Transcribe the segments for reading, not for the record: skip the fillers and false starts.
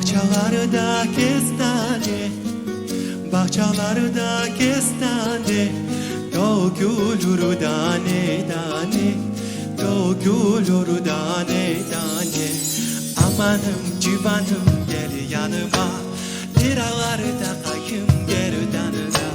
Bağçalarda kestane, Bağçalarda kestane, Tökülür dane-dane, Tökülür dane-dane. Amanım, civanım, gel yanıma, Liralar taqayım gerdanına.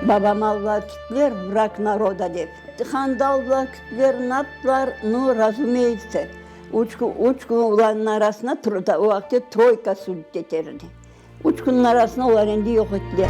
Babam aldılar kittiler, vrag naroda dep. Handı aldılar kittiler, naptılar, nu, razumeytsa, üç kün, üç kün olarnıñ arasına, o vaqıtte troyka sudit eter edi. Üç künniñ arasında olar endi yoq ettiler.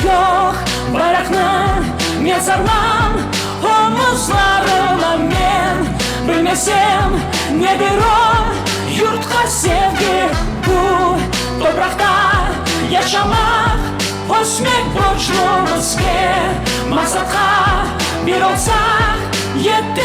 Yoq, bayraqnı men sarmam omuzlarıma, men bilmesem, nedir o yurtqa sevgi, bu topraqta yaşamaq, ösmek borclumız ve maqsatqa bir olsaq yetermiz.